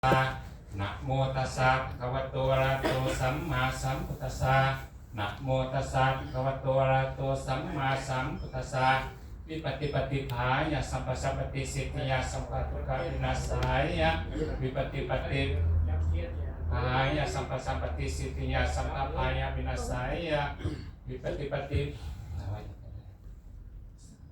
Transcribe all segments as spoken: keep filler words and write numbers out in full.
Namo tassa bhagavato arahato sammāsambuddhassa. Namo tassa bhagavato arahato sammāsambuddhassa. Vipattipaṭibāhāya sabbasampattisiddhiyā sabbadukkhavināsāya. Vipattipaṭibāhāya sabbasampattisiddhiyā sabbabhayavināsāya. Vipattipaṭi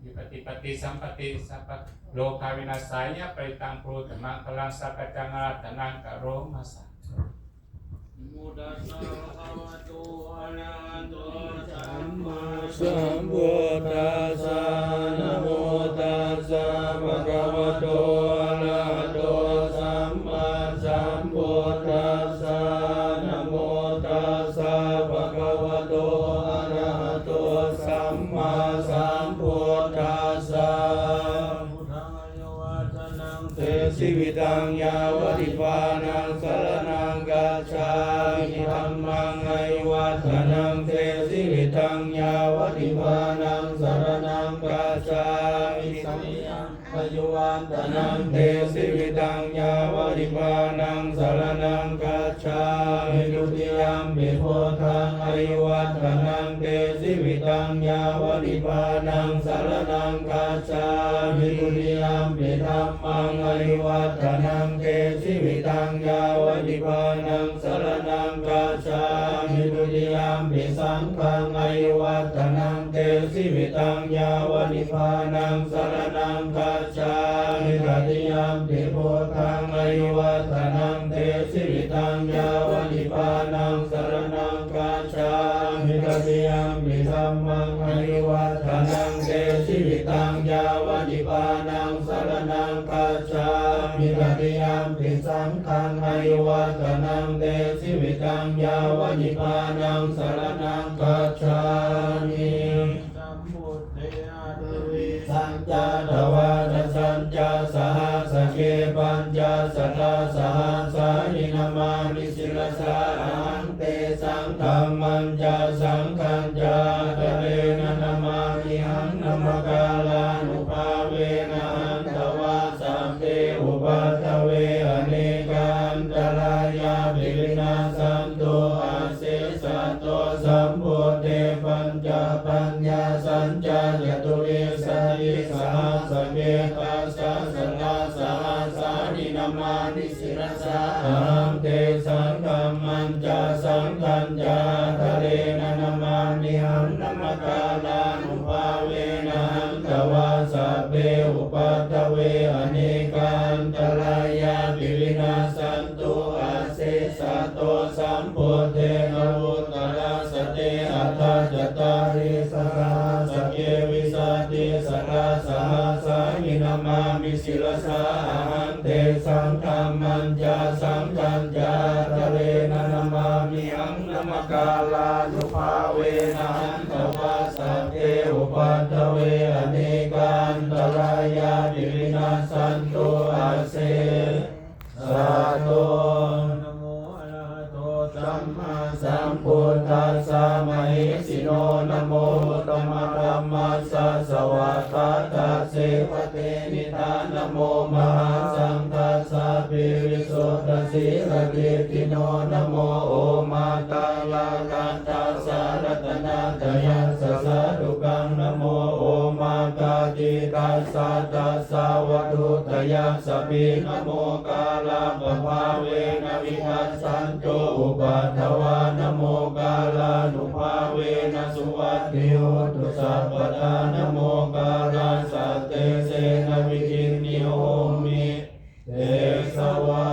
Vipattipaṭisampattisiddhiyā sabbarogavināsāya parittaṃ brūtha maṅgalaṃ sakkañca āraddhanaṃ karoma sādhu. Namo tassa bhagavato arahato sammāsambuddhassa. Namo tassa bhagavato arahato sammāsambuddhassa. Namo tassa bhagavato arahato sammāsambuddhassa. Buddhaṃ āyuvaḍḍhanaṃ te jīvitaṃ yāva nibbānaṃ saraṇaṃ gacchāmi. Dhammaṃ āyuvaḍḍhanaṃ te jīvitaṃ yāva nibbānaṃ saraṇaṃ gacchāmi. Saṅghaṃ āyuvaḍḍhanaṃ te jīvitaṃ yāva nibbānaṃ saraṇaṃ gacchāmi. Dutiyampi buddhaṃ āyuvaḍḍhanaṃ te jīvitaṃ yāva nibbānaṃ saraṇaṃ gacchāmi. Dutiyampi dhammaṃ āyuvaḍḍhanaṃ te jīvitaṃ yāva nibbānaṃ saraṇaṃ gacchāmi. Dutiyampi saṅghaṃ āyuvaḍḍhanaṃ te jīvitaṃ yāva nibbānaṃ saraṇaṃ gacchāmi. Tatiyampi buddhaṃ āyuvaḍḍhanaṃ te jīvitaṃ yāva nibbānaṃ saraṇaṃ gacchāmi. Tatiyampi dhammaṃ āyuvaḍḍhanaṃ te jīvitaṃ yāva nibbānaṃ saraṇaṃ gacchāmi. Tatiyampi saṅghaṃ āyuvaḍḍhanaṃ te jīvitaṃ yāva nibbānaṃ saraṇaṃ gacchāmi. Sambuddhe aṭṭhavīsañca dvādasañca sahassake pañcasatasahassāni namāmi sirasā ahaṃ. Tesaṃ dhammañca saṅghañca ādarena namāmihaṃ. Namakārānubhāvena hantvā sabbe upaddave anekā antarāyāpi vinassantu asesato. Sambuddhe pañcapaññāsañca caturīsatisahassake dasasatasahassāni namāmi sirasā ahaṃ. Tesaṃ dhammañca saṅghañca ādarena namāmihaṃ. Namakārānubhāvena hantvā sabbe upaddave anekā antarāyāpi vinassantu asesato. Sambuddhe navuttarasate aṭṭhacattāḷīsasahassake vīsatisatasahassāni namāmi sirasā ahaṃ. Tesaṃ dhammañca saṅghañca ādarena namāmihaṃ. Namakārānubhāvena hantvā sabbe upaddave anekā antarāyāpi vinassantu asesato. Namo arahato sammāsambuddhassa mahesino. Namo uttamadhammassa svākkhātasseva tenidha. Namo mahāsaṅghassāpi visuddhasīladiṭṭhino. Namo omātyāraddhassa ratanattayassa sādhukaṃ. Namo omātyāraddhassa tassa vatthuttayassapi. Namokārappabhāvena vigacchantu upaddavā. Namokārānubhāvena suvatthi hotu sabbadā. Namokārassa tejena vidhimhi homi tejavā.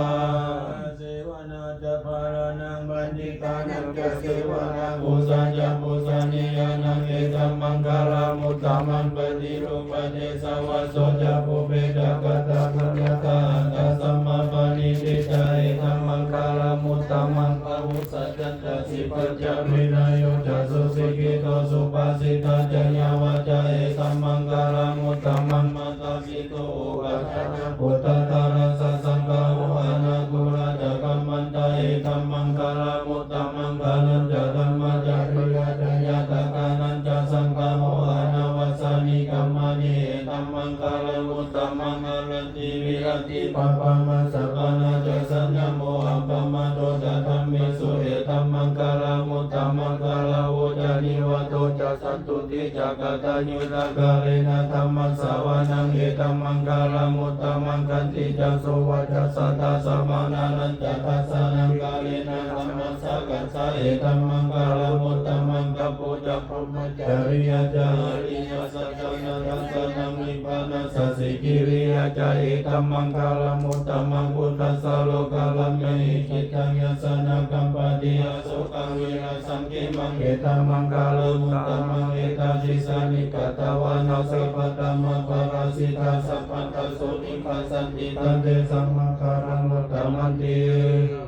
Sevanā ca bālānaṃ paṇḍitānañca sevanā. Pūjā ca pūjanīyānaṃ etammaṅgalamuttamaṃ. Paṭirūpadesavāso ca pubbe ca katapuññatā attasammāpaṇidhi ca etammaṅgalamuttamaṃ. Bāhusaccañca sippañca vinayo ca susikkhito subhāsitā ca yā vācā etammaṅgalamuttamaṃ. Mātāpituupaṭṭhānaṃ puttadārassa saṅgaho anākulā ca kammantā etammaṅgalamuttamaṃ. Dānañca dhammacariyā ca ñātakānañca saṅgaho anavajjāni kammāni etammaṅgalamuttamaṃ. Āratī viratī pāpā majjapānā ca san Namo appamādo ca dhammesu, etam maṅgalam uttamaṃ. Gāravo ca nivāto ca santuṭṭhī ca kataññutā, kālena dhammassavanaṃ, etam maṅgalam uttamaṃ. Khantī ca sovacassatā, samaṇānañca dassanaṃ, kālena dhammasākacchā, etam maṅgalam uttamaṃ. Tapo ca brahmacariyañca ariyasaccāna dassanaṃ, nibbānasacchikiriyā ca, etam maṅgalam uttamaṃ. Phuṭṭhassa lokadhammehi cittaṃ yassa na kampati, asokaṃ virajaṃ khemaṃ, etam maṅgalam uttamaṃ. Etādisāni katvāna sabbatthamaparājitā, sabbattha sotthiṃ gacchanti, tan tesaṃ maṅgalam uttamanti.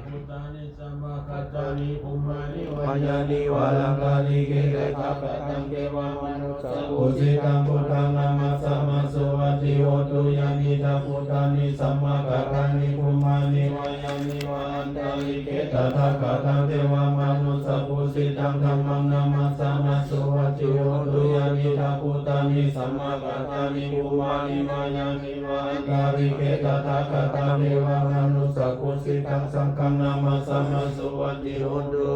Bhūtāni samāgatāni, bhummāni vā yāni va antalikkhe, tathāgataṃ devamanussapūjitaṃ, buddhaṃ namassāma suvatthi hotu. Yānīdha bhūtāni samāgatāni, bhummāni vā yāni va antalikkhe, tathāgataṃ devamanussapūjitaṃ, dhammaṃ namassāma suvatthi hotu. Yānīdha bhūtāni samāgatāni, bhummāni vā yāni va antalikkhe, tathāgataṃ devamanussapūjitaṃ, saṅghaṃ namassāma suvatthi hotu.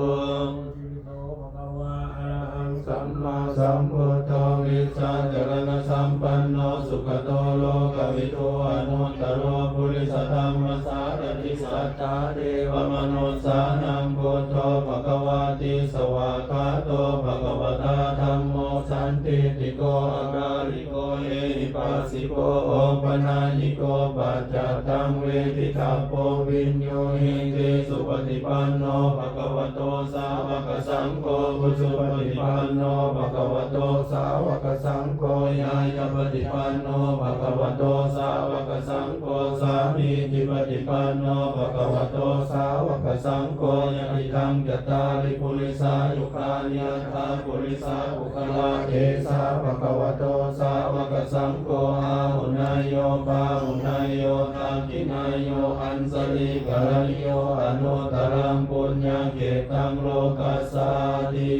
Arahaṃ sammāsambuddho vijjācaraṇasampanno sugato lokavidū anuttaro purisadammasārathi satthā devamanussānaṃ buddho bhagavāti. Svākkhāto bhagavatā dhammo sandiṭṭhiko akāliko ehipassiko opanayiko paccattaṃ veditabbo viññūhīti. Supaṭipanno bhagavato sāvakasaṅgho, ujupaṭipanno bhagavato sāvakasaṅgho, ñāyapaṭipanno bhagavato sāvakasaṅgho, sāmīcipaṭipanno bhagavato sāvakasaṅgho, yadidaṃ cattāri purisayugāni aṭṭha purisapuggalā, esa bhagavato sāvakasaṅgho, āhuneyyo pāhuneyyo dakkhiṇeyyo añjalikaraṇīyo anuttaraṃ puññakkhettaṃ lokassāti.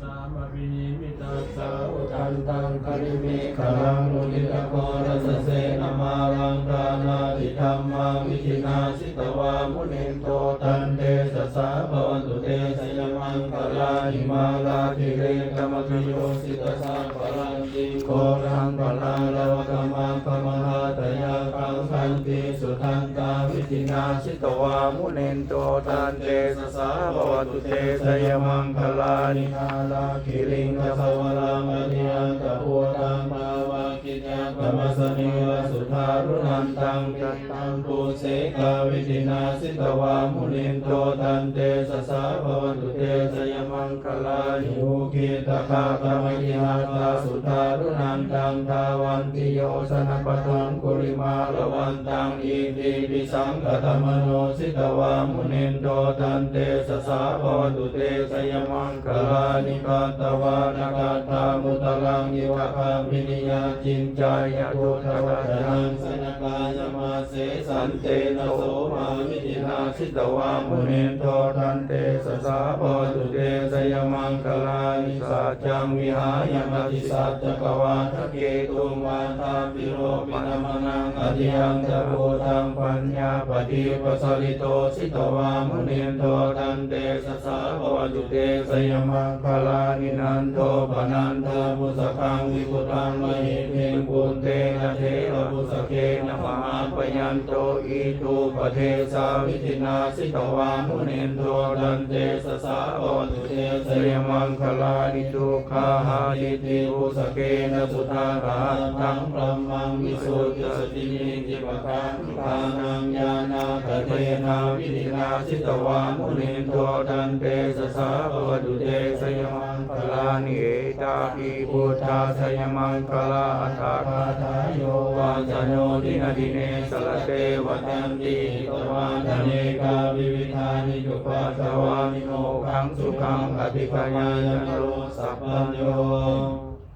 Sāmabhinimmitasāvudhantaṃ grīmekhalaṃ uditaghorasasenamāraṃ dānādidhammavidhinā jitavā munindo tantejasā bhavatu te jayamaṅgalāni. Mārātirekamabhiyujjhitasabbarattiṃ ghoraṃ panāḷavakamakkhamathaddhayakkhaṃ khantīsudantavidhinā jitavā munindo tantejasā bhavatu te jayamaṅgalāni. Nāḷāgiriṃ gajavaraṃ atimattabhūtaṃ dāvaggicakkamasanīva sudāruṇantaṃ mettambusekavidhinā jitavā munindo tantejasā bhavatu te jayamaṅgalāni. Ukkhittakhaggam atihatthasudāruṇantaṃ dhāvantiyojanapathaṅgulimālavantaṃ iddhībhisaṅkhatamano jitavā munindo tantejasā bhavatu te jayamaṅgalāni. Katvāna kaṭṭhamudaraṃ iva gabbhinīyā ciñcāya duṭṭhavacanaṃ janakāyamajjhe santena somavidhinā jitavā munindo tantejasā bhavatu te jayamaṅgalāni. Saccaṃ vihāya matisaccakavādaketuṃ vādābhiropitamanaṃ atiandhabhūtaṃ paññāpadīpajalito jitavā munindo tantejasā bhavatu te jayamaṅgalāni. Nandopanandabhujagaṃ vibudhaṃ mahiddhiṃ puttena therabhujagena damāpayanto iddhūpadesavidhinā jitavā munindo tantejasā bhavatu te jayamaṅgalāni. Duggāhadiṭṭhibhujagena sudaṭṭhahatthaṃ brahmaṃ visuddhijutimiddhibakābhidhānaṃ ñāṇāgadena vidhinā jitavā munindo tantejasā bhavatu te jayamaṅgalāni. Etāpi buddhajayamaṅgalaaṭṭhagāthā yo vācano dinadine sarate matandī hitvānanekavividhāni cupaddavāni mokkhaṃ sukhaṃ adhigameyya naro sapañño.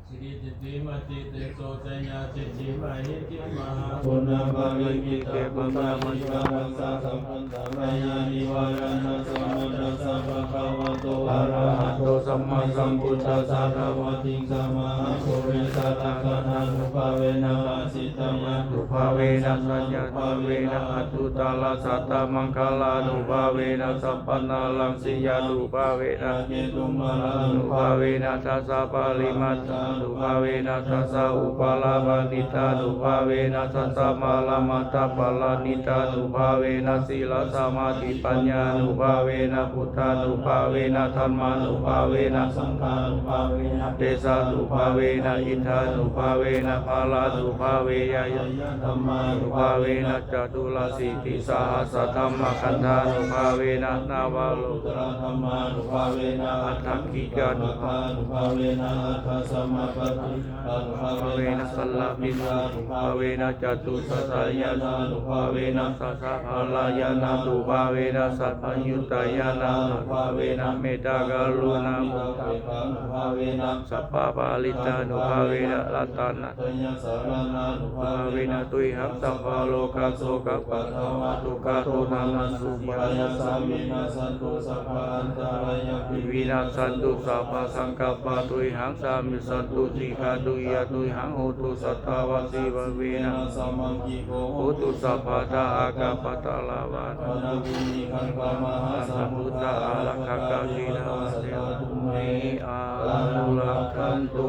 Siridhitimatitejojayasiddhi mahiddhimahā puññapaligirigiddhabhūmivaramsāsabhaṃ sabbañāṇivāraṇasamatthassa bhagavato arahato sammāsambuddhassa dvattiṃsamahāpurisalakkhaṇānubhāvena bhāsitaṃ nubhāvena saññānubhāvena aṭṭhuttarasatamaṅgalānubhāvena sabbanāraṃsiyānubhāvena cetumāraṃgānubhāvena dasaparimaṇṇānubhāvena dasauparamaniṭṭhānubhāvena dasaparamatthaparaṇītānubhāvena sīlasamādhipaññānubhāvena buddhānubhāvena dhammānubhāvena saṅghānubhāvena tejānubhāvena iddhānubhāvena balānubhāvena dhammānubhāvena caturāsītisahassadhammakkhandhānubhāvena navalokuttaradhammānubhāvena aṭṭhaṅgikānubhāvena aṭṭhasamāpattiyānubhāvena chaḷabhiññānubhāvena catusaccañāṇānubhāvena dasabalañāṇānubhāvena sabbaññutañāṇānubhāvena mettākaruṇāmuditāpekkhānubhāvena sabbaparittānubhāvena ratana bhāvena tuyhaṃ sabbarogasokupaddavadukkhadomanassupāyāsā vinassantu sabbaantarāyāpi vinassantu sabbasaṅkappā tuyhaṃ samijjhantu dīghāyutā tuyhaṃ hotu satavassī bhāvena samaṅgiko hotu sabbadā. Ākāsapabbatalavāna bhūmigaṅgāmahāsamuddā ārakkhakā jināva sadā tumhe anurakkhantu.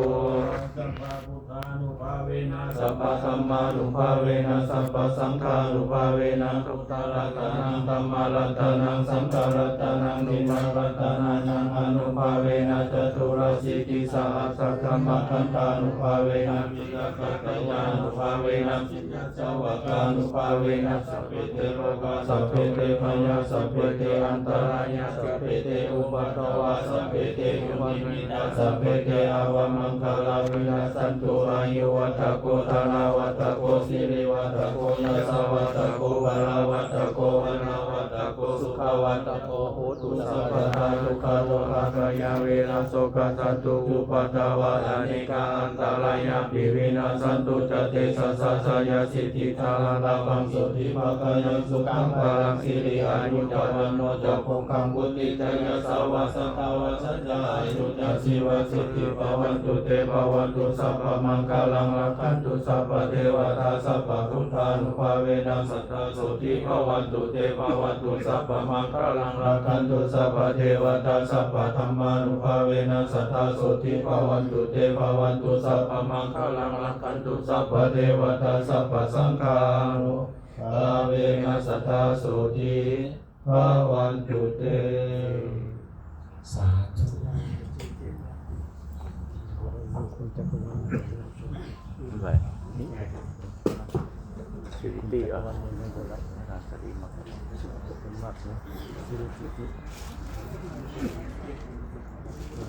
Sabbabuddhānubhāvena sabbadhammānubhāvena sabbasaṅghānubhāvena buddharatanaṃ dhammaratanaṃ saṅgharatanaṃ tiṇṇaṃ ratanānaṃ ānubhāvena caturāsītisahassadhammakkhandhānubhāvena piṭakattayānubhāvena jivacchakānubhāvena sabbe te rogā sabbe te bhayā sabbe te antarāyā sabbe te upaddavā sabbe te dukkhanimittāni sabbe te avamaṅgalāni vinassantu. Āyuvaḍḍhako dhanavaḍḍhako sirivaḍḍhako yasavaḍḍhako balavaḍḍhako vaṇṇavaḍḍhako sukhavaḍḍhako hotu sabbadā. Dukkharogabhayā verā sokā sattu cupaddavā anekā antarāyāpi vinassantu ca tejasā. Jayasiddhi dhanaṃ lābhaṃ sotthi bhāgyaṃ sukhaṃ balaṃ siri āyu ca vaṇṇo ca bhogaṃ vuḍḍhī ca yasavā satavassā ca āyū ca jīvasiddhī bhavantu te. Bhavatu sabbamaṅgalaṃ rakkhantu sabbadevatā sabbabuddhānubhāvena sadā sotthī bhavantu te. Bhavatu sabbamaṅgalaṃ rakkhantu sabbadevatā sabbadhammānubhāvena sadā sotthī bhavantu te. Bhavatu sabbamaṅgalaṃ rakkhantu sabbadevatā sabbasaṅghānubhāvena sadā sotthī bhavantu te. Sādhu.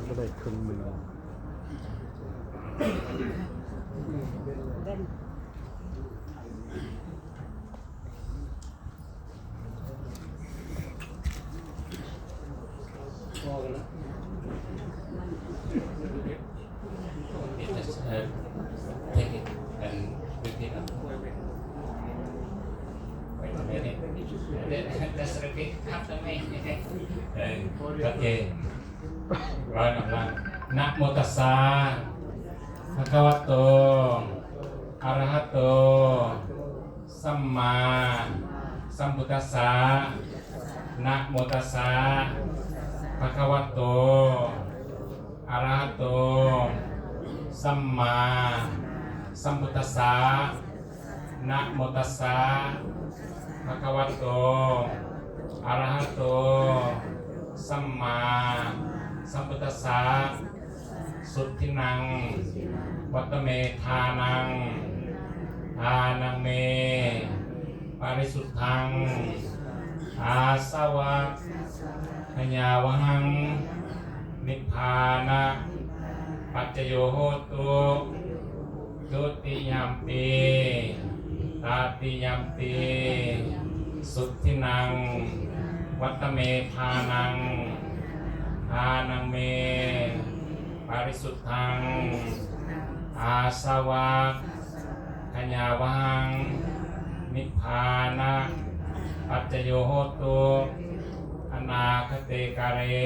ก็ได้ครึ่งหนึ่ง Take it and repeat after me. Wait a minute. Let's repeat after me. Okay. ร้อยกำลัง Namo tassa bhagavato arahato sammāsambuddhassa. Namo tassa bhagavato arahato sammāsambuddhassa. Namo tassa bhagavato arahato sammāsambuddhassa. Suddhinaṃ vata me dānaṃ, dānaṃ me parisuddhaṃ, āsavakkhayāvahaṃ, nibbānapaccayo hotu. Dutiyampi tatiyampi suddhinaṃ vata me dānaṃ, dānaṃ me parisuddhaṃ, āsavakkhayāvahaṃ, nibbānapaccayo hotu anāgate kāle.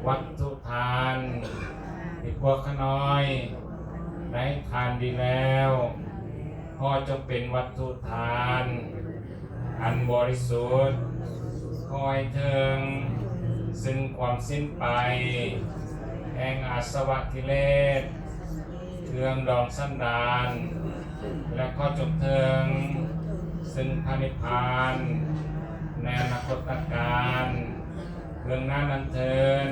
วัตถุทานที่พวกข้าน้อยได้ทานดีแล้ว ขอจงเป็นวัตถุทาน อันบริสุทธิ์ ขอให้เถิงซึ่งความสิ้นไป แห่งอาสวะกิเลส เครื่องดองสันดาน และขอจงเถิงซึ่งพระนิพพาน ในอนาคตกาล เบื้องหน้านั้นเถิด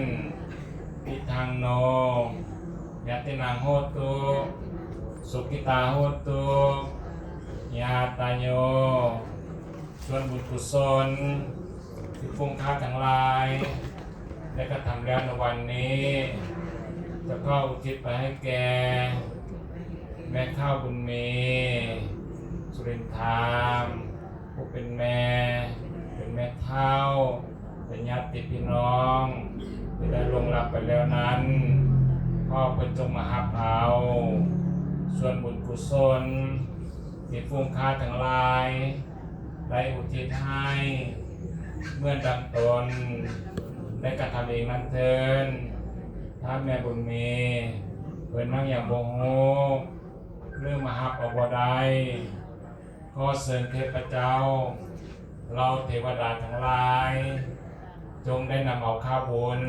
Idaṃ no ñātīnaṃ hotu, sukhitā hontu, ñātayo. ส่วนบุญกุศลที่พวกข้าทั้งหลายได้กระทำแล้วในวันนี้ จะขออุทิศไปให้แก่ แม่ข้าบุญมี สุรินทาม ผู้เป็นแม่ เป็นแม่เฒ่า เป็นญาติพี่น้องที่ได้ล่วงลับไปแล้วนั้น ขอเพิ่นจงมาฮับเอา ส่วนบุญกุศลที่พวกข้าทั้งหลายได้อุทิศให้ เหมือนดังตนได้กระทำเองนั้นเถิด ถ้าแม่บุญมีเพิ่นนั่งอย่างบ่ฮู้ หรือมาฮับเอาบ่ได้ ขอเชิญเทพเจ้า เหล่าเทวดาทั้งหลาย จงได้นำเอาข้าวบุญ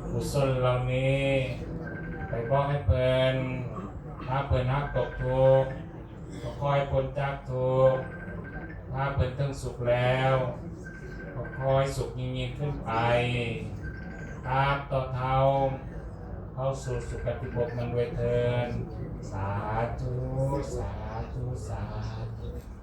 กุศลเหล่านี้ ไปบอกให้เพิ่น ถ้าเพิ่นฮักตกทุกข์ ก็ขอให้พ้นจากทุกข์ ถ้าเพิ่นถึงสุขแล้ว ก็ขอให้สุขยิ่งๆขึ้นไป ตราบต่อเท่า เข้าสู่สุคติภพนั้นด้วยเถิด สาธุ สาธุ สาธุ